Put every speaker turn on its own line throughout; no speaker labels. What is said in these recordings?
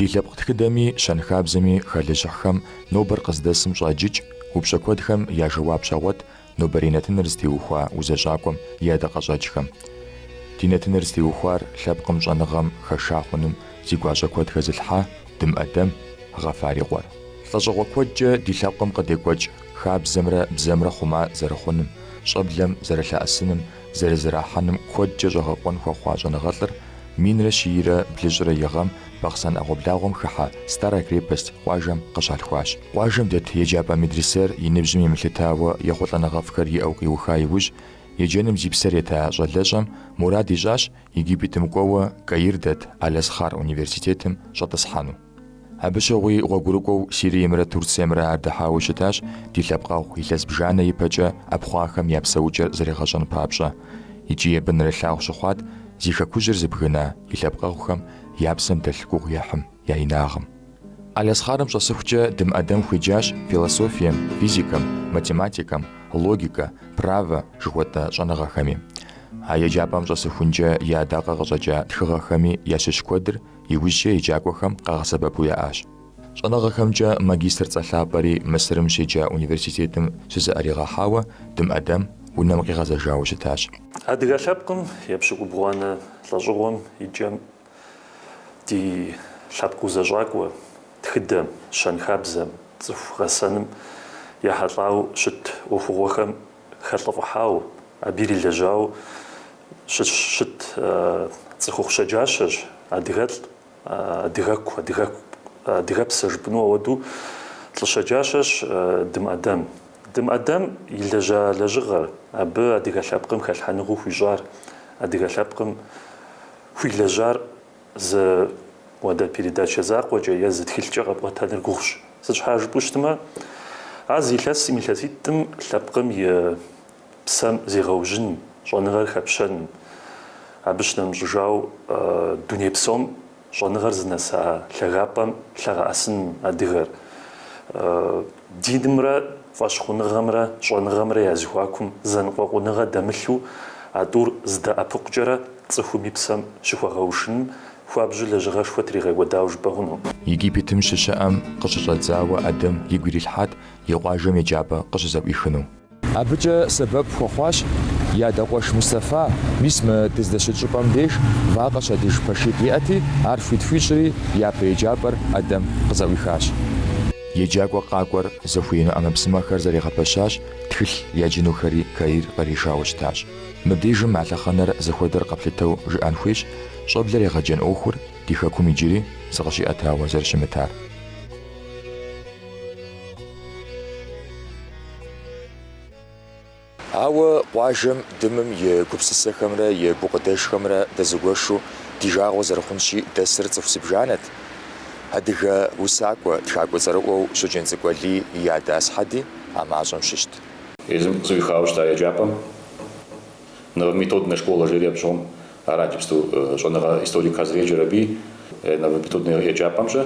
Ди лъэпкъ тхыдэми щэнхабзэми хэлэжьыхьхэм нобэр къыздэсым щӏаджыкӏ упщӏэ куэдхэм я жэуап щагъуэт нобэрей нэтыныр зытеухуа узэщӏакӏуэм и ӏэдакъэщӏэкӏхэм. Ди нэтыныр зытеухуар лъэпкъым щӏэныгъэм хэша хъуным зи гуащӏэ куэд хэзылъхьа Дым ӏэдэм, Гъэфар и къуэр. Лӏэщӏыгъуэ куэдкӏэ ди лъэпкъым къыдекӏуэкӏ хабзэмрэ бзэмрэ хъума зэрыхъуным, щӏэблэм зэрылъэӏэсыным, зэрызэрахьэным куэдкӏэ щӏэгъэкъуэн хуэхъуа щӏэныгъэлӏыр 1103 и гъэм Бахъсэн ӏэгъуэблагъуэм хыхьэ Старая Крепость къуажэм къыщалъхуащ. Къуажэм дэт еджапӏэ медресэр и ныбжьым емылъытауэ ехъулӏэныгъэфӏхэр иӏэу къиуха иужь, еджэным зи псэр ета щӏалэщӏэм мурад ищӏащ Египетым кӏуэуэ Каир дэт Аль-Азхар университетым щӏэтӏысхьэну. Абы щыгъуи гъуэгурыкӏуэу Сириемрэ Турциемрэ ар дыхьауэ щытащ ди лъэпкъэгъу илъэс бжанэ ипэкӏэ ӏэпхъуахэм я псэукӏэр зэригъэщӏэн папщӏэ. Икӏи абы нэрылъагъу щыхъуат зи хэкужьыр зыбгына и лъэпкъэгъухэм я псэм дэлъ гугъу ехьым я инагъым. Аль-Азхарым щӏэсыхукӏэ Дым Ӏэдэм хуеджащ философием, физикэм, математикэм, логикэ, правэ жыхуэтӏэ щӏэныгъэхэми. А еджапӏэм щӏэсыхункӏэ и ӏэдакъэ къыщӏэкӏа тхыгъэхэми ящыщ куэдыр иужькӏэ еджакӏуэхэм къагъэсэбэпу яӏащ. Щӏэныгъэхэмкӏэ магистр цӏэ лъапӏэри Мысырым щеджа университетым щызыӏэригъэхьауэ Дым Ӏэдэм унэм къигъэзэжауэ щытащ.
Адыгэ лъэпкъым епщыкӏубгъуанэ лӏэщӏыгъуэм и кӏэм ди лъэпкъ узэщӏакӏуэ, тхыдэм, щэнхабзэм, цӏыху гъэсэным ехьэлӏауэ щыт ӏуэхугъуэхэм хэлӏыфӏыхьауэ, абы ирилэжьауэ щыт цӏыхухъу щэджащэщ, адыгэлӏ, адыгэку, адыгэпсэ жыпӏэну ауэдэу лӏы щэджащэщ Дым Ӏэдэм. Дым Ӏэдэм илэжьа лэжьыгъэр, абы адыгэ лъэпкъым хэлъхьэныгъэу хуищӏар, адыгэ лъэпкъым хуилэжьар зы уэдэ передачэ закъуэкӏэ е зы тхылъкӏэ къэпӏуэтэныр гугъущ. Сыт щхьа жыпӏэу щытмэ, а зы илъэсым, илъэситӏым лъэпкъым и псэм зегъэужьыным, щӏэныгъэр хэпщэным, абы щынэмыщӏыжауэ дуней псом щӏэныгъэр зынэса лъагапӏэм лъэгъэӏэсыным адыгэр, динымрэ фӏэщхъуныгъэмрэ щӏэныгъэмрэ я зэхуакум зэныкъуэкъуныгъэ дэмылъу а тӏур зыдэӏэпыкъукӏэрэ цӏыхум и псэм щыхуэгъэушыным хуабжьу лэжьыгъэшхуэ тригъэкӏуэдауэ жыпӏэ хъуну.
Египетым щыщыӏэм къыщыщӏэдзауэ Ӏэдэм игу ирилъхьат и къуажэм еджапӏэ къыщызэӏуихыну. Абыкӏэ сэбэп хуэхъуащ и адэ къуэш Мустэфа, мис мы дыздэщыт щӏыпӏэм деж вакъэ щадыж пэшитӏ иӏэти, ар хуит хуищӏри, япэ еджапӏэр Ӏэдэм къызэӏуихащ. Еджакӏуэ къакӏуэр зыхуеину ӏэмэпсымэхэр зэригъэпэщащ, тхылъ яджынухэри Каир къришауэ щытащ. Мыбдежым а лъэхъэнэр зыхуэдэр къэплъытэу жыӏэн хуейщ, щӏэблэр егъэджэн ӏуэхур ди хэкум иджыри зыкъыщиӏэтауэ зэрыщымытар. Ауэ къуажэм Дымым и гупсысэхэмрэ и гукъыдэжхэмрэ дэзыгуэшу ди жагъуэ зэрыхъунщи, дэсыр цӏыху зыбжанэт. Адыгэ усакӏуэ, тхакӏуэ цӏэрыӏуэу Щоджэнцӏыкӏу Алий и адэ Асхьэди а мащӏэм щыщт.
Езым къызэӏуихауэ щыта еджапӏэм Новометодная школа жери абы щыгъуэм ара иджыпсту щӏэныгъэ историкхэр зэреджэр аби Новометодная еджапӏэм-щэ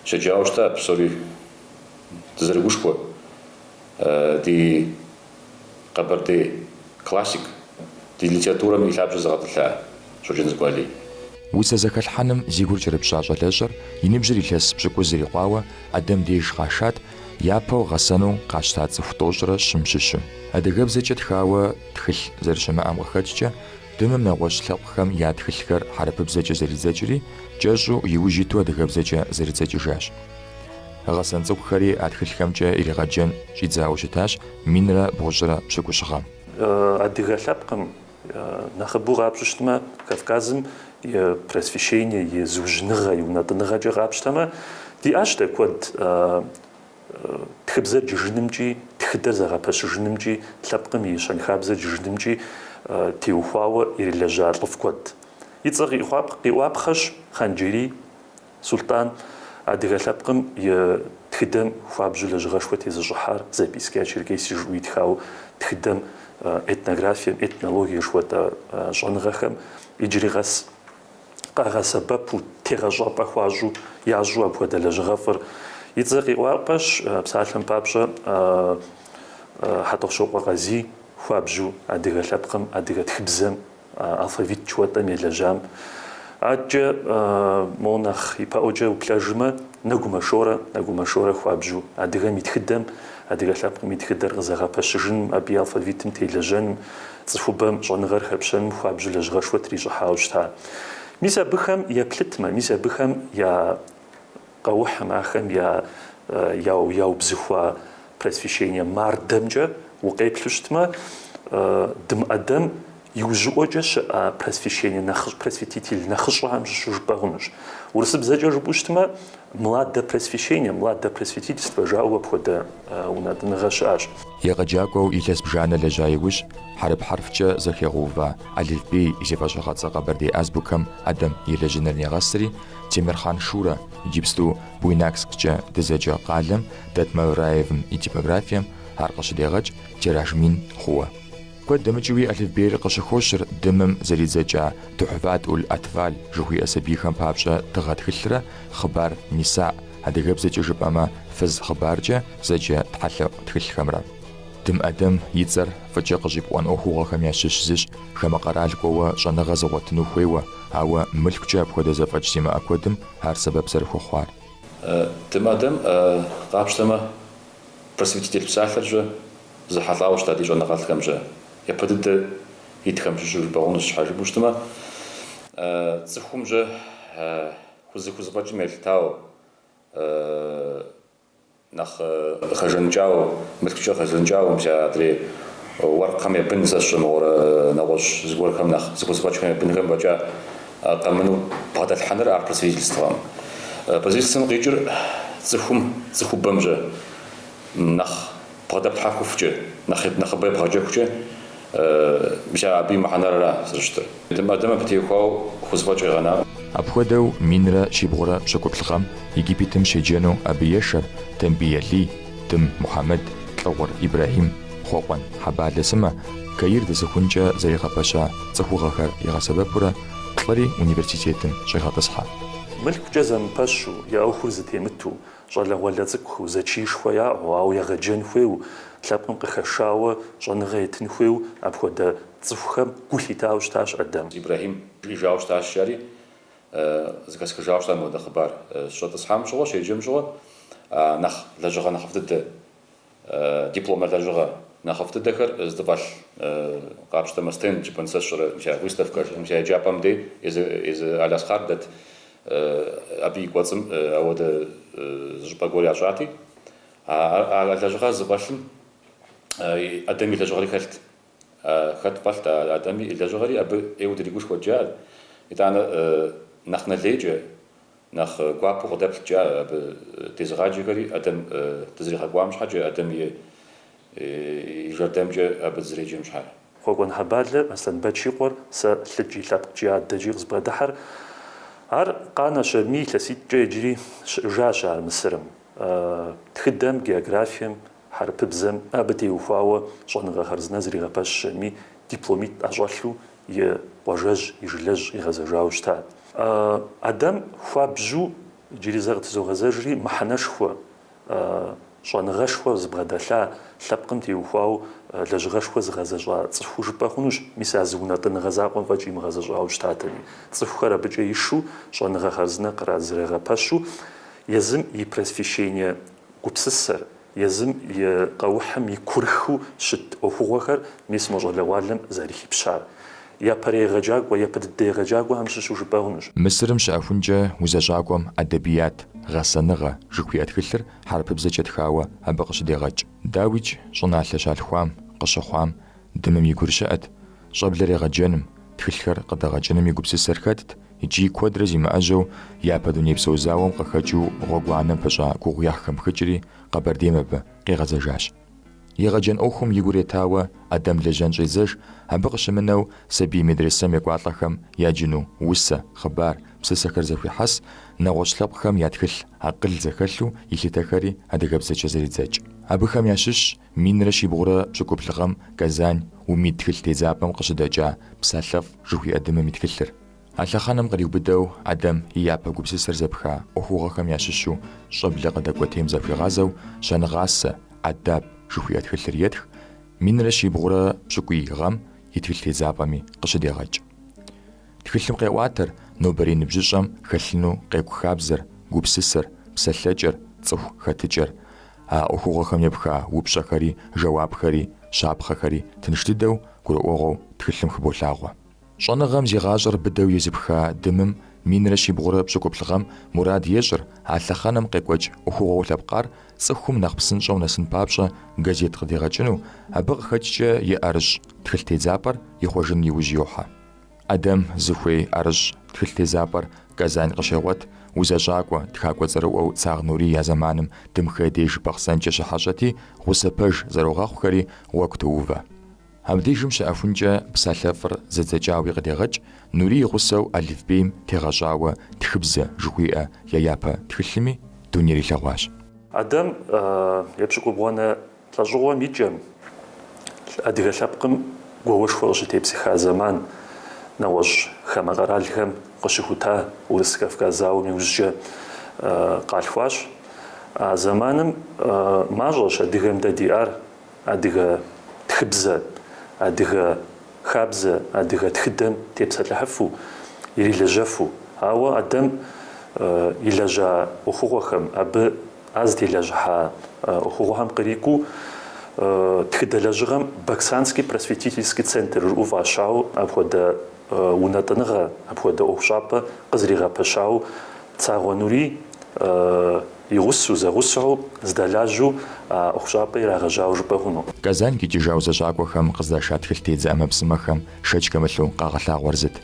щеджауэ щыта псори дызэрыгушхуэ ди къэбэрдей классик, ди литературэм и лъабжьэ зыгъэтӏылъа Щоджэнцӏыкӏу Алий.
Усэ зэхэлъхьэным зи гур кӏэрыпщӏа щӏалэщӏэр и ныбжьыр илъэс пщыкӏуз ирикъуауэ Ӏэдэм деж къашат, япэу гъэсэну къащта цӏыху 105-м щыщу. Адыгэбзэкӏэ тхауэ тхылъ зэрыщымыӏэм къыхэкӏкӏэ, Дымым нэгъуэщӏ лъэпкъхэм я тхылъхэр хьэрыпыбзэкӏэ зэридзэкӏри, кӏэщӏу иужь иту адыгэбзэкӏэ зэридзэкӏыжащ. Гъэсэн цӏыкӏухэри а тхылъхэмкӏэ иригъэджэн щӏидзауэ щытащ 1380 гъэм.
Адыгэ лъэпкъым нэхъыбэу къапщтэу щытмэ, Кавказым и просвещение, и зыужьыныгъэ, и унэтӏыныгъэкӏэ къапщтэмэ, диӏащ дэ куэд тхыбзэр джыжынымкӏи, тхыдэр зэгъэпэщыжынымкӏи, лъэпкъым и щэнхабзэр джыжынымкӏи теухуауэ ирилэжьа лӏыфӏ куэд. И цӏэ къиӏуапхъэщ Хъан-Джэрий Сулътӏан, адыгэ лъэпкъым и тхыдэм хуабжьу лэжьыгъэшхуэ тезыщӏыхьар, Записки о Черкесии жиӏэу итхауэ тхыдэм, этнографием, этнологие жыхуэтӏэ щӏэныгъэхэм иджыри къэс къагъэсэбэпу, тегъэщӏапӏэ хуащӏу, ящӏу апхуэдэ лэжьыгъэфӏыр. И цӏэ къиӏуапхъэщ, псалъэм папщӏэ, Хьэтӏохъущокъуэ Къазий хуабжьу адыгэ лъэпкъым, адыгэ тхыбзэм, алфавит жыхуэтӏэм елэжьам. Адэкӏэ мо нэхъ ипэӏуэкӏэ уплъэжмэ, Нэгумэ Шорэ, Нэгумэ Шорэ хуабжьу адыгэм и тхыдэм, адыгэ лъэпкъым и тхыдэр къызэгъэпэщыжыным, абы и алфавитым телэжьэным, цӏыхубэм щӏэныгъэр хэпщэным хуабжьу лэжьыгъэшхуэ трищӏыхьауэ щыта. Мис абыхэм еплъытмэ, мис абыхэм я къэухьым, ахэм я яубзыхуа просвещение мардэмкӏэ укъеплъу щытмэ, Дым ӏэдэм иужьыӏуэкӏэ щыӏа просвещение нэхъыщ, просветитель нэхъыщӏэхэм щыщу жыпӏэ хъунущ. Урысыбзэкӏэ жыпӏэу щытмэ, младопросвещение, младопросветительство жаӏэу апхуэдэ унэтӏыныгъэ щыӏэщ.
Егъэджакӏуэу илъэс бжанэ лэжьа иужь, хьэрып хьэрфкӏэ зэхегъэува Алыфбей зи фӏэщыгъэцӏэ къэбэрдей азбукэм ӏэдэм елэжьыныр негъэсри, Темырхъан Шурэ иджыпсту Буйнаксккӏэ дызэджэ къалэм дэт Мавраевым и типографием ар къыщыдегъэкӏ тираж мин хъууэ. Куэд дэмыкӏыуи алыфбейр къыщыхощыр Дымым зэридзэкӏа Тухьфат ул-Атфал жыхуиӏэ сабийхэм папщӏэ тыгъэ тхылърэ Хъыбар Нисаӏ, адыгэбзэкӏэ жыпӏэмэ фыз хъыбаркӏэ зэджэ тхьэлъэӏу тхылъхэмрэ. Дым ӏэдэм и цӏэр фӏыкӏэ къыщӏипӏуэн ӏуэхугъуэхэм ящыщ зыщ хамэ къэрал кӏуэуэ щӏэныгъэ зыгъуэтыну хуейуэ, ауэ мылъкукӏэ апхуэдэ зэфӏэкӏ зимыӏэ куэдым ар сэбэп зэрыхуэхъуар.
Дым ӏэдэм къапщтэмэ, просветитель псалъэр-щэ зэхьэлӏауэ щыта ди щӏэныгъэлӏхэм-щэ, япэ дыдэ итхэм щыщу жыпӏэ хъунущ, щхьэ жыпӏэу щытмэ, цӏыхум-щэ хузэфӏэкӏым елъытауэ, Нэхъ хэжаныкӏауэ, мылъкукӏэ хэжаныкӏауэ, мис адрей уэркъхэм я бын сэ сщӏэ мыгъуэрэ нэгъуэщӏ зыгуэрхэм нэхъ зыхузэфӏэкӏхэм я бынхэм фӏэкӏа къэмыну бгъэдэлъхьэныр ар просветительствэкъым. Просветительствэм къикӏыр цӏыхум, цӏыхубэм-щэ нэхъ бгъэдэплъхьэхуфкӏэ, нэхъ нэхъыбэ ебгъэджэхукӏэ, мис абы и мыхьэнэр ара зэрыщытыр. Дым Ӏэдэм абы теухуауэ хузэфӏэкӏ къигъэнакъым.
Апхуэдэу 1170 гъэм Египетым щеджэну абы ешэр Тамбий Алий, Дым Мухьэмэд, Лӏыгъур Ибрэхьим, Хъуэкъуэн Хьэбалэ сымэ Каир дэсыхункӏэ зэригъэпэща цӏыхугъэхэр игъэсэбэпурэ плӏыри университетым щӏегъэтӏысхьэ.
Мылъкукӏэ зэмыпэщу, я ӏуэхур зэтемыту, Щӏалэгъуалэ цӏыкӏухэу, зэчиишхуэ яӏэу, ауэ егъэджэн хуейуэ, лъэпкъым къыхэшауэ щӏэныгъэ етын хуейуэ апхуэдэ цӏыхухэм гу лъитауэ щытащ Ӏэдэм.
Ибрэхьим жиӏэжауэ щытащ жари, зэхэсхыжауэ щыта мыуэдэ хъыбар. Щыщӏэтӏысхьам щыгъуэ, щеджэм щыгъуэ, нэхъ лэжьыгъэ нэхъыфӏ дыдэ, дипломнэ лэжьыгъэ нэхъыфӏ дыдэхэр здыфӏэлъ къапщтэмэ стенд жыпӏэн сэ сщӏэрэ, мис а выставкэ, мис а еджапӏэм дей езы Аль-Азхар дэт Абы и кӏуэцӏым ауэдэ зы щӏыпӏэ гуэр ящӏати, а лэжьыгъэр зыфӏэлъым Ӏэдэм и лэжьыгъэри хэлът. Хэт фӏэлът а Ӏэдэм и лэжьыгъэри, абы ӏейуэ дригушхуэт жаӏэр. Итӏанэ нэхъ нэ лейкӏэ, нэхъ гуапэу къыдэплът жаӏэр абы дезыгъаджэхэри Ӏэдэм дызэригъэкӏуам щхьэкӏэ, Ӏэдэм и жэрдэмкӏэ абы дызэреджэм щхьэ.
Хъуэкӏуэн Хьэбалэ Аслъэнбэч и къуэр сэ лъыкӏи лъэпкъкӏи адэкӏи къызбгъэдыхьэр. Ар къанэщ аби, илъэситӏкӏэ иджыри щыӏэжащ ар Мысырым. Тхыдэм, географием, хьэрыпыбзэм абы теухуауэ щӏэныгъэ хъарзынэ зригъэпэщщ аби, дипломитӏ ӏэщӏэлъу и къуажэжь, и жылэжь къигъэзэжауэ щытат. Ӏэдэм хуабжьу иджыри зэ къытызогъэзэжри, мыхьэнэшхуэ Щӏэныгъэшхуэ зыбгъэдэлъа, лъэпкъым теухуауэ лэжьыгъэшхуэ зыгъэзэщӏа цӏыхуу жыпӏэ хъунущ, мис а зы унэтӏыныгъэ закъуэм фӏэкӏ имыгъэзэщӏауэ щытатэми. Цӏыхухэр абыкӏэ ишу, щӏэныгъэ хъарзынэ къразэригъэпэщу, езым и просвещение гупсысэр, езым и къэухьым и курыхыу щыт ӏуэхугъуэхэр мис мо щӏалэгъуалэм зэрыхипщар. Япэрей егъэджакӏуэ, япэ дыдэ егъэджакӏуэхэм щыщу жыпӏэ хъунущ.
Мысырым щыӏэхункӏэ узэщӏакӏуэм ӏэдэбият, гъэсэныгъэ жыхуиӏэ тхылъыр хьэрыпыбзэкӏэ тхауэ абы къыщыдегъэкӏ. Дауикӏ, щӏыналъэ щалъхуам, къыщыхъуам Дымым и гур щыӏэт, щӏэблэр егъэджэным, тхылъхэр къыдэгъэкӏыным и гупсысэр хэтт икӏи куэдрэ зимыӏэжьэу Япэ дунейпсо зауэм къыхэкӏыу гъуэгуанэм пыщӏа гугъуехьхэм пхыкӏри, Къэбэрдейм абы къигъэзэжащ. Егъэджэн ӏуэхум и гур етауэ Ӏэдэм лэжьэн щӏедзэж, абы къыщымынэу сабий медресэм екӏуалӏэхэм яджыну усэ, хъыбар, псысэхэр зэхуехьэс, нэгъуэщӏ лъэпкъхэм я тхылъ акъыл зэхэлъу илъытэхэри адыгэбзэкӏэ зэредзэкӏ. Абыхэм ящыщщ 1170 гъэм Казань Умид тхылъ тедзапӏэм къыщыдэкӏа Псалъэфӏ жыхуиӏэ Дымым и тхылъыр. А лъэхъэнэм къриубыдэу Ӏэдэм и япэ гупсысэр зэпха ӏуэхугъуэхэм ящыщу щӏэблэ къыдэкӏуэтейм захуигъазэу Щэнгъасэ, ӏэдэб жыхуиӏэ тхылъыр етх, 1170 гъэм и тхылъ тедзапӏэми къыщыдегъэкӏ. Тхылъым къеӏуатэр нобэрей ныбжьыщӏэм хэлъыну къекӏу хабзэр, гупсысэр, псэлъэкӏэр, цӏыху хэтыкӏэр. А ӏуэхугъуэхэм епха упщӏэхэри, жэуапхэри, щапхъэхэри тынш дыдэу, гурыӏуэгъуэу тхылъым хыболъагъуэ. Щӏэныгъэм зи гъащӏэр быдэу езыпха Дымым 1170 гъэм мурад ещӏыр а лъэхъэнэм къекӏуэкӏ ӏуэхугъуэу лъэпкъар цӏыхум нэхъ псынщӏэу нэсын папщӏэ газет къыдигъэкӏыну, абы къыхэкӏкӏэ и ӏэрыщӏ тхылъ тедзапӏэр ихъуэжын иужь йохьэ. ӏэдэм зыхуей ӏэрыщӏ тхылъ тедзапӏэр Казань къыщегъуэт, узэщӏакӏуэ, тхакӏуэ цӏэрыӏуэу Цагъ Нурий а зэманым Дымхэ я деж Бахъсэнкӏэ щыхьэщӏэти, гъусэ пэж зэрогъэхъухэри гъуэгу тоувэ. Абдежым щыӏэхункӏэ псалъэфӏыр зэдзэкӏауи къыдегъэкӏ, Нурий и гъусэу алыфбейм тегъэщӏауэ Тхыбзэ жыхуиӏэ я япэ тхылъми дунейр илъэгъуащ.
Ӏэдэм епщыкӏубгъуанэ лӏэщӏыгъуэм и кӏэм адыгэ лъэпкъым гуауэшхуэ къыщытепсыха зэман, нэгъуэщӏ хамэ къэралхэм къыщыхута Урыс-Кавказ зауэм иужькӏэ къалъхуащ. А зэманым мащӏэщ адыгэм дэ диӏар, адыгэ тхыбзэ, адыгэ хабзэ, адыгэ тхыдэм тепсэлъыхьыфу, ирилэжьэфу. Ауэ ӏэдэм илэжьа ӏуэхугъуэхэм, абы ар зытелэжьыхьа ӏуэхугъуэхэм кърикӏуэу тхыдэ лэжьыгъэм Баксанский просветительский центр жыӏэу фӏащауэ апхуэдэ унэтӏыныгъэ, апхуэдэ ӏуэхущӏапӏэ къызэригъэпэщауэ Цагъуэ Нурий и гъусэу, зэгъусэу зэдэлажьэу а ӏуэхущӏапӏэ ирагъэжьауэ жыпӏэ хъуну.
Казань къикӏыжа узэщӏакӏуэхэм къыздаша тхылътедзэ ӏэмэпсымэхэм шэч хэмылъу къагъэлъагъуэр зыт.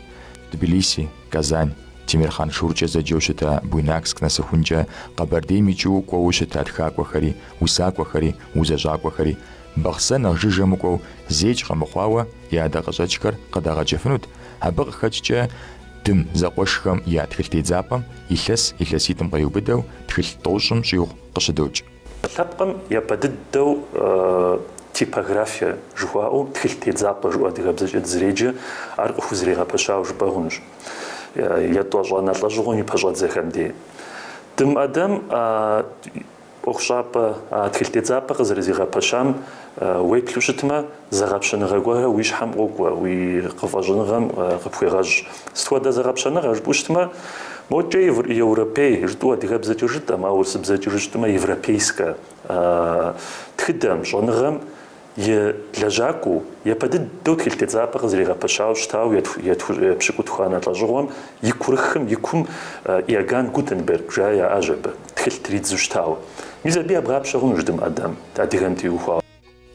Тбилиси, Казань, Темирхъан-Шуркӏэ зэджэу щыта Буйнакск нэсыхункӏэ Къэбэрдейм икӏыу кӏуэуэ щыта тхакӏуэхэри, усакӏуэхэри, узэщӏакӏуэхэри Бахъсэн нэхъ жыжьэ мыкӏуэу зэикӏ къэмыхъуауэ я ӏэдакъэщӏэкӏхэр къыдагъэкӏыфынут, абы къыхэкӏкӏэ Дым зэкъуэшхэм я тхылъ тедзапӏэм илъэс, илъэситӏым къриубыдэу тхылъ тӏощӏым щӏигъу къыщыдокӏ.
Лъэпкъым япэ дыдэу типографие жыхуаӏэу тхылъ тедзапӏэ жыӏэу адыгэбзэкӏэ дызэреджэ, ар къыхузэригъэпэщауэ жыпӏэ хъунущ. Етӏощӏанэ лӏэщӏыгъуэм и пэщӏэдзэхэм дей. Дым Ӏэдэм ӏуэхущӏапӏэ, а тхылъ тедзапӏэ къызэрызигъэпэщам уеплъу щытмэ, зэгъэпщэныгъэ гуэрхэр уи щхьэм къокӏуэ, уи къыфӏэщӏыныгъэм къыпхуегъэщӏ. Сыт хуэдэ зэгъэпщэныгъэ жыпӏэу щытмэ, мокӏэ еуропей жытӏэу адыгэбзэкӏэ жытӏэм, ауэ урысыбзэкӏэ жытӏэмэ европейскэ тхыдэм, щӏэныгъэм и лэжьакӏуэу, япэ дыдэу тхылъ тедзапӏэ къызэригъэпэщауэ щытауэ епщыкӏутхуанэ лӏэщӏыгъуэм и курыхым, и кум Иоганн Гутенберг жаӏэ яӏащ абы, тхылъ тридзэу щытауэ. Мис абы ебгъапщэ хъунущ Дым Ӏэдэм, адыгэм теухуауэ.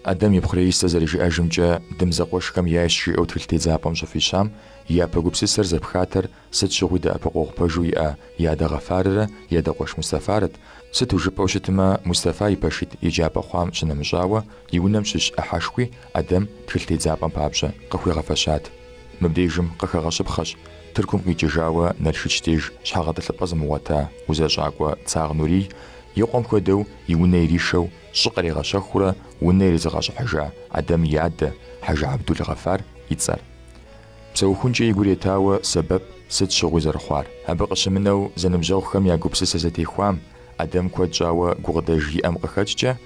Ӏэдэм ипхъу Раисэ зэрижиӏэжымкӏэ, Дым зэкъуэшхэм яйщ жиӏэу тхылъ тедзапӏэм щӏыфӏищам и япэ гупсысэр зэпхатэр Сыт щыгъуи дэӏэпыкъуэгъу пэжу иӏа и адэ Гъэфаррэ и адэ къуэш Мустэфарэт, сыту жыпӏэу щытмэ, Мустэфа и пэшитӏ еджапӏэ хъуам щынэмыщӏауэ, и унэм щыщ ӏыхьэшхуи Ӏэдэм тхылъ тедзапӏэм папщӏэ къыхуигъэфэщат. Мыбдежым къыхэгъэщыпхъэщ, Тыркум къикӏыжауэ Налшыч деж щхьэгъэтӏылъыпӏэ зымыгъуэта узэщӏакӏуэ Цагъ Нурий и къуэм хуэдэу и унэ иришэу щӏы къригъэщэхурэ унэ иризыгъэщӏыхьыжа Ӏэдэм и адэ Хьэжы Абдул Гъэфар и цӏэр. Псэухункӏэ и гур етауэ сэбэп сыт щыгъуи зэрыхъуар. Абы къыщымынэу зэныбжьэгъухэм я гупсысэ зэтехуам, Ӏэдэм куэд щӏауэ гукъыдэж иӏэм къыхэкӏкӏэ,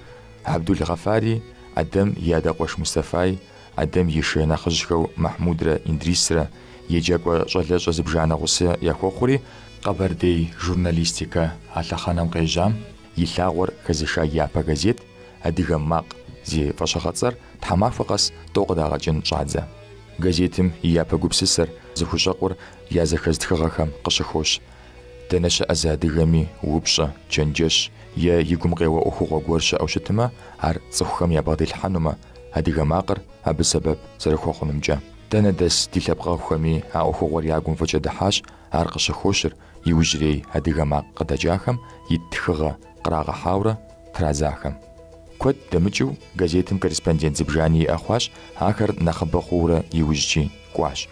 Абдул Гъэфари, Ӏэдэм и адэ къуэш Мустэфай, Ӏэдэм и шы нэхъыжьхэу Мэхьмудрэ Индрисрэ, еджакӏуэ щӏалэщӏэ зыбжанэ гъусэ яхуохъури, къэбэрдей журналистикэ а лъэхъэнэм къежьам и лъагъуэр хэзыша япэ газет Адыгэ макъ зи фӏэщыгъэцӏэр тхьэмахуэ къэс тӏэу къыдагъэкӏын щӏадзэ. Газетым и япэ гупсысэр зыхущӏэкъур я зэхэз тхыгъэхэм къыщыхощ. Дэнэ щыӏэ зы адыгэми упщӏэ, чэнджэщ е и гум къеуэ ӏуэхугъуэ гуэр щыӏэу щытмэ, ар цӏыхухэм ябгъэделъхьэнумэ, Адыгэ макъыр абы сэбэп зэрыхуэхъунумкӏэ. Дэнэ дэс ди лъэпкъэгъухэми а ӏуэхугъуэр я гум фӏыкӏэ дыхьащ, ар къыщыхощыр иужьрей Адыгэ макъ къыдэкӏахэм ит тхыгъэ кърагъэхьаурэ традзахэм. Куэд дэмыкӏыу газетым корреспондент зыбжани иӏэ хъуащ, ахэр нэхъыбэ хъуурэ иужькӏи кӏуащ.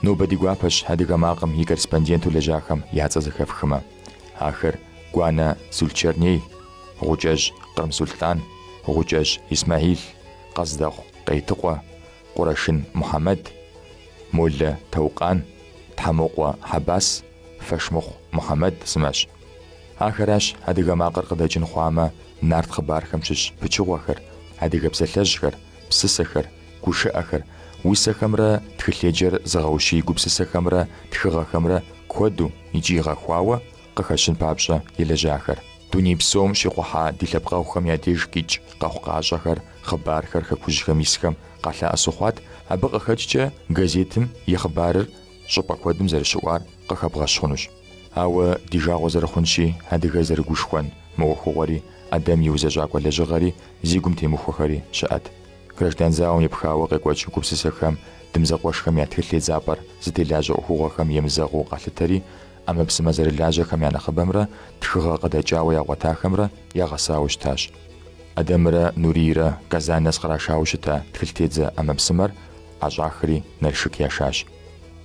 Нобэ ди гуапэщ Адыгэ макъым и корреспонденту лэжьахэм я цӏэ зэхэфхмэ. Ахэр Гуанэ Зулчэрней, Гъукӏэжь Кърым Сулътӏан, Гъукӏэжь Исмэхьил, Къаздэхъу Къейтыкъуэ, Къурэшын Мухьэмэд, Молэ Таукъан, Тхьэмокъуэ Хьэбас, Фэшмыхъу Мухьэмэд сымэщ. Ахэращ Адыгэ макъыр къыдэкӏын хъуамэ, нарт хъыбархэм щыщ пычыгъуэхэр, адыгэ псалъэжьхэр, псысэхэр, гушыӏэхэр, усэхэмрэ тхылъеджэр зыгъэущий гупсысэхэмрэ тхыгъэхэмрэ куэду икӏи гъэхуауэ къыхэщын папщӏэ елэжьахэр. Дуней псом щикъухьа ди лъэпкъэгъухэм я деж къикӏ къэхъукъащӏэхэр, хъыбархэр хэкужьхэм исхэм къалъэӏэсу хъуат, абы къыхэкӏкӏэ газетым и хъыбарыр щӏыпӏэ куэдым зэрыщыӏуар къыхэбгъэщ хъунущ. Ауэ ди жагъуэ зэрыхъунщи, адыгэ зэрыгушхуэн мы ӏуэхугъуэри, ӏэдэм и узэщӏакӏуэ лэжьыгъэри зи гум темыхуэхэри щыӏэт. Граждан зауэм епхауэ къекӏуэкӏ гупсысэхэм Дым зэкъуэшхэм я тхылъ тедзапӏэр зытелажьэ ӏуэхугъуэхэм емызэгъыу къалъытэри, ӏэмэпсымэ зэрылажьэхэм я нэхъыбэмрэ тхыгъэ къыдэкӏауэ ягъуэтахэмрэ ягъэсауэ щытащ. Ӏэдэмрэ Нурийрэ Казань нэс кърашауэ щыта тхылътедзэ ӏэмэпсымэр ӏэщӏахри Налшык яшащ.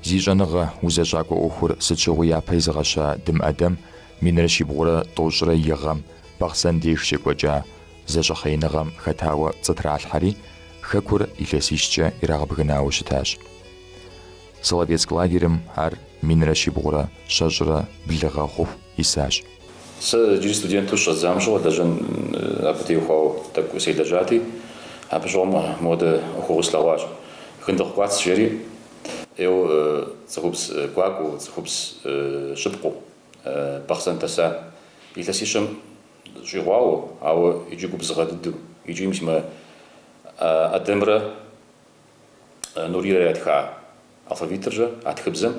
Зи щӏэныгъэ узэщӏакӏуэ ӏуэхур сыт щыгъуи япэ изыгъэща Дым Ӏэдэм 1391 гъэм Бахъсэн деж щекӏуэкӏа зэщӏэхъеиныгъэм хэтауэ пцӏы тралъхьэри, хэкур илъэсищкӏэ ирагъэбгынауэ щытащ. Соловецк лагерым ар 1922 гъэ хъуху исащ.
Сэ иджыри студенту щыщӏэздзам щыгъуэ лэжьэн абы теухуауэ тӏэкӏу селэжьати, абы щыгъуэм мыуэдэ ӏуэхугъуэ слъэгъуащ. Гындыхъу Кӏуац жери ӏейуэ цӏыхубз гуакӏуэу, цӏыхубз щыпкъэу Бахъсэн дэса илъэсищэм щӏигъуауэ, ауэ иджы губзыгъэ дыдэу, икӏи мис мы Ӏэдэмрэ Нурийрэ ятха алфавитырщэ, а тхыбзэм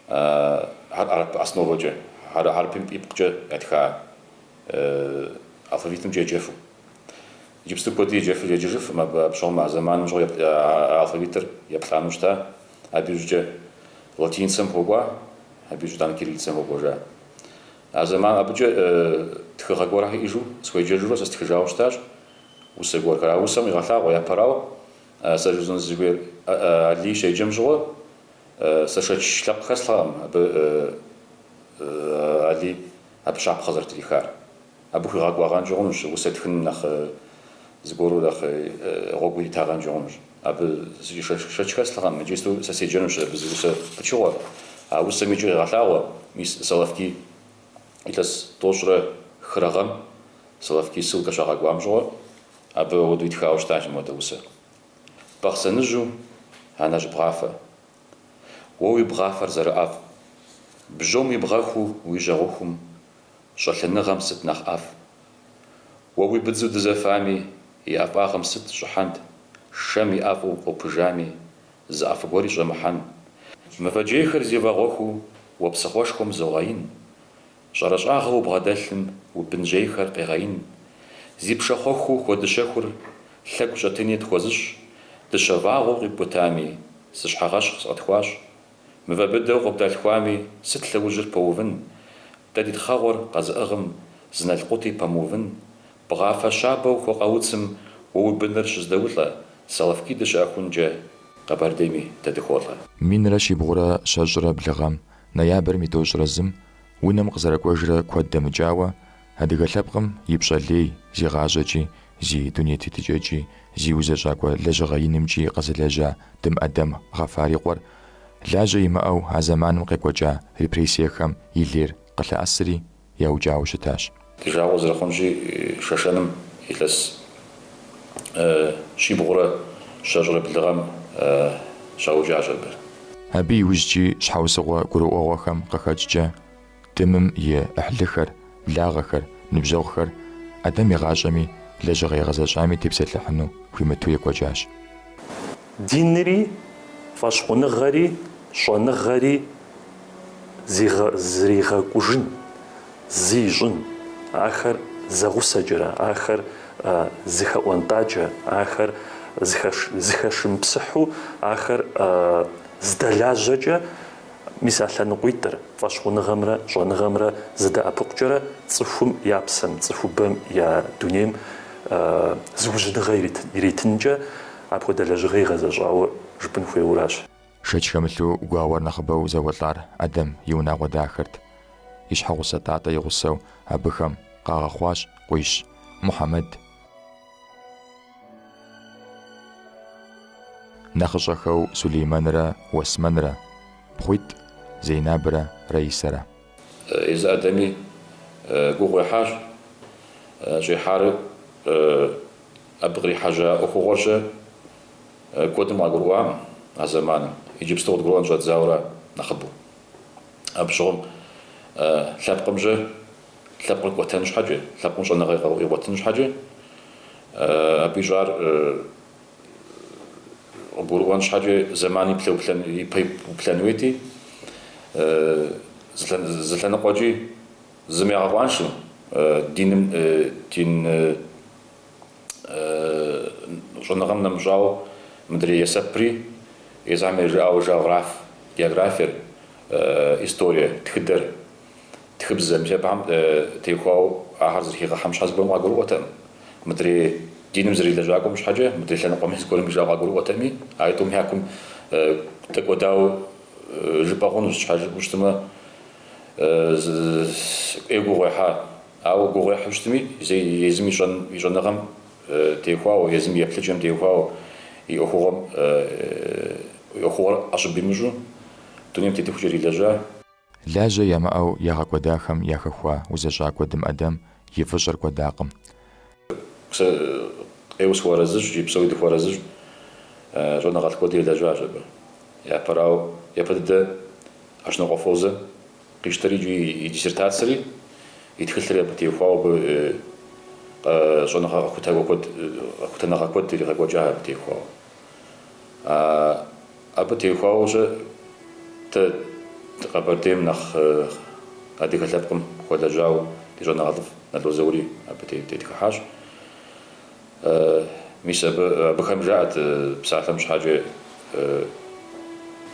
хьэрып основэкӏэ, хьэрыпым ипкъкӏэ ятха алфавитымкӏэ еджэфу. Иджыпсту куэди еджэфу еджэжыфым, абы абы щыгъуэм а зэманым щыгъуэ а алфавитыр еплӏанэу щыта, абы иужькӏэ латиницэм хуэкӏуа, абы иужькӏэ итӏанэ кириллицэм хуэкӏуэжа. А зэман абыкӏэ тхыгъэ гуэрхэр иӏэжу схуеджэжурэ сэ стхыжауэ щытащ усэ гуэрхэр. А усэм къигъэлъагъуэ япэрауэ сэ жысӏэну сызыхуейр Алий щеджэм щыгъуэ сэ шэч лъэпкъ хэслъхьэкъым абы Алий абы щапхъэ зэрытрихар. Абы хуигъэкӏуагъэнкӏи хъунущ, усэ тхыным нэхъ зыгуэру нэхъ гъуэгу иритагъэнкӏи хъунущ. Абы зыкӏи шэч хэслъхьэкъым, иджыпсту сэ седжэнущ абы зы усэ пычыгъуэ. А усэм икӏи къегъэлъагъуэ, мис Соловки илъэс 143 гъэм Соловки ссылкэ щагъэкӏуам щыгъуэ, абы ауэдэу итхауэ щытащ мыуэдэ усэ. Бахъсэныжьу анэжь бгъафэ. Уэ уи бгъафэр зэрыӏэфӏ. Бжьом и бгъэхуу уи жьэгъухум щӏэлъыныгъэм сыт нэхъ ӏэфӏ? Уэ уи быдзу дызэфами, и ӏэфӏагъым сыт щӏыхьэнт, шэм и ӏэфӏу къопыжами, зы ӏэфӏ гуэри щӏэмыхьэн. Мывэ джейхэр зи вагъуэхуу уэ псыхъуэшхуэм зогъэин, щӏэрэщӏагъэу убгъэдэлъым уи бынжьейхэр къегъэин. Зи пшахъуэхуу хуэдыщэхур лъэгу щӏэтыни тхуэзыщӏ, дыщэ вагъуэу къипкӏутами, зы щхьэгъэщхъ сыкъытхуащӏ. Мывэ быдэу къыбдалъхуами, сыт лъэужьыр пэувын? Дэ ди тхъэгъуэр къэзыӏыгъым зы налкъути пэмыувын. Бгъафэ щабэу хуэкъэуцым уэ уи быныр щыздэулӏэ, Соловки дыщыӏэхункӏэ Къэбэрдейми дэ дыхуолӏэ.
1922 гъэм, ноябрым и 31-м, унэм къызэрэкӏуэжрэ куэд дэмыкӏауэ, адыгэ лъэпкъым и пщӏэ лей зи гъащӏэкӏи, зи дуней тетыкӏэкӏи, зи узэщӏакӏуэ лэжьыгъэ инымкӏи къэзылэжьа Дым Ӏэдэм Гъэфар и къуэр лажьэ имыӏэу а зэманым къекӏуэкӏа репрессиехэм и лейр къылъэӏэсри, яукӏауэ щытащ.
Ди жагъуэ зэрыхъунщи, Шэшэным илъэс 222 гъэм щаукӏащ абы.
Абы иужькӏи щхьэусыгъуэ гурыӏуэгъуэхэм къыхэкӏкӏэ Дымым и ӏыхьлыхэр, благъэхэр, ныбжьэгъухэр Ӏэдэм и гъащӏэми, лэжьыгъэ игъэзэщӏами тепсэлъыхьыну хуимыту екӏуэкӏащ.
Динри, фӏэщхъуныгъэри, щӏэныгъэри зригъэкӏужын, зы ищӏын, ахэр зэгъусэкӏэрэ, ахэр зыхэӏуэнтӏакӏэ, ахэр зыхэшымпсыхьу, ахэр зыдэлажьэкӏэ, мис а лъэныкъуитӏыр, фӏэщхъуныгъэмрэ щӏэныгъэмрэ зэдэӏэпыкъукӏэрэ цӏыхум я псэм, цӏыхубэм я дунейм зыужьыныгъэ иритынкӏэ апхуэдэ лэжьыгъэ игъэзэщӏауэ жыпӏэн хуейуэращ.
Шэч хэмылъу гуауэр нэхъыбэу зэуэлӏар Ӏэдэм и унагъуэ дахэрт. И щхьэгъусэ Тӏатӏэ и гъусэу абыхэм къагъэхъуащ къуищ, Мухьэмэд, нэхъыщӏэхэу Сулеймэнрэ Уэсмэнрэ, пхъуитӏ, Зейнабрэ Раисэрэ.
Езы Ӏэдэми гугъу ехьащ, щӏехьар абы кърихьэжьа ӏуэхугъуэр-щэ. Куэдым къагурыӏуакъым а зэманым. Иджыпсту къыдгурыӏуэн щӏэддзауэра нэхъыбэу. Абы щыгъуэм лъэпкъымжьэ лъэпкъыр кӏуэтэн щхьэкӏэ, лъэпкъым щӏэныгъэ игъуэтын щхьэкӏэ, абы ищӏар къыбгурыӏуэн щхьэкӏэ зэман ипэ уплъэн хуейти, зы лъэныкъуэкӏи зым ягъэкъуаншэу, диным, дин щӏэныгъэм нэмыщӏауэ мыдрей есэпри, езыхэм ержыӏауэ жеограф, географиер, историе, тхыдэр, тхыбзэ, мис абыхэм теухуауэ ахэр зэрыхигъэхьэм щхьэ зыгуэрым къагурыӏуэтэкъым. Мыдрей диным зэрилэжьакӏуэм щхьэкӏэ, мыдрей лъэныкъуэми зыгуэрым ижауэ къагурыӏуэтэкъыми, аитӏум я кум дэкӏуэдауэ жыпӏэ хъунущ, щхьэ жыпӏэу щытмэ, ӏей гугъу ехьа. Ауэ гугъу ехьу щытми, езым и щӏэныгъэм теухуауэ, езым и еплъыкӏэм теухуауэ, и ӏуэхугъуэм и ӏуэхугъуэр ӏэщӏыб имыщӏу дунейм тетыхукӏэ ирилэжьа.
Лажьэ ямыӏэу ягъэкӏуэдахэм яхэхуа узэщӏакӏуэ Дым ӏэдэм и фӏыщӏэр кӏуэдакъым.
Сэ ӏейуэ сыхуэарэзыщ икӏи псори дыхуэарэзыщ. Щӏэныгъэлӏ куэд елэжьащ абы. Япэрауэ, япэ дыдэ Ӏэщнокъуэ Фозэ къищтэри икӏи и диссертацэри, и тхылъри абы теухуауэ абы щӏэныгъэ къэхутакӏуэ куэд, къэхутэныгъэ куэд иригъэкӏуэкӏа абы теухуауэ. Абы теухуауэ-щэ дэ Къэбэрдейм нэхъ адыгэ лъэпкъым хуэлэжьауэ ди щӏэныгъэлӏыфӏ Нало Заури абы тетхыхьащ. Мис абы абыхэм жаӏэт псалъэм щхьэкӏэ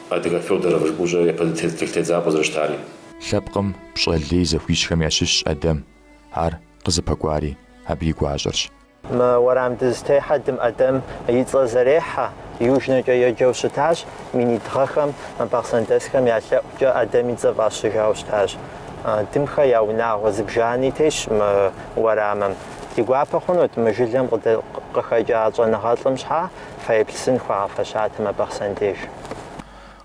адыгэ Федоров жыпӏэу япэ тхылъ тедзапӏэ зэрыщытари.
Лъэпкъым пщӏэ лей зыхуищӏхэм ящыщщ Ӏэдэм, ар къызыпэкӏуари абы и гуащӏэрщ.
Мы уэрам дызытехьэр Дым Ӏэдэм и цӏэр зэрехьэ, Южнэкӏэ еджэу щытащ, минитӏ гъэхэм бахъсэндэсхэм я лъэӏукӏэ Ӏэдэм и цӏэр фӏащыжауэ щытащ. Дымхэ я унагъуэ зыбжани тесщ мы уэрамым. Ди гуапэ хъунут мы жылэм къыхэкӏа щӏэныгъэлӏым щхьа фэеплъ сын хуагъэфэщатэмэ Бахъсэн деж.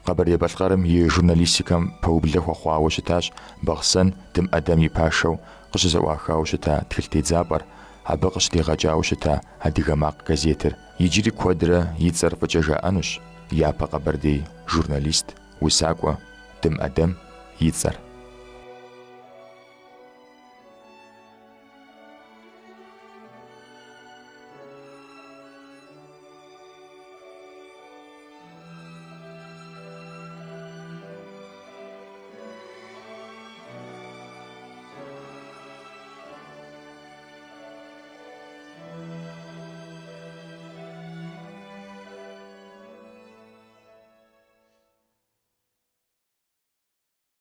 Къэбэрдей-Балъкъэрым и журналистикэм пэублэ хуэхъуауэ щытащ Бахъсэн Дым Ӏэдэм и пашэу къыщызэӏуахауэ щыта тхылъ тедзапӏэр, абы къыщыдигъэкӏауэ щыта Адыгэ макъ газетыр. Иджыри куэдрэ и цӏэр фӏыкӏэ жаӏэнущ япэ къэбэрдей журналист, усакӏуэ Дым Ӏэдэм и цӏэр.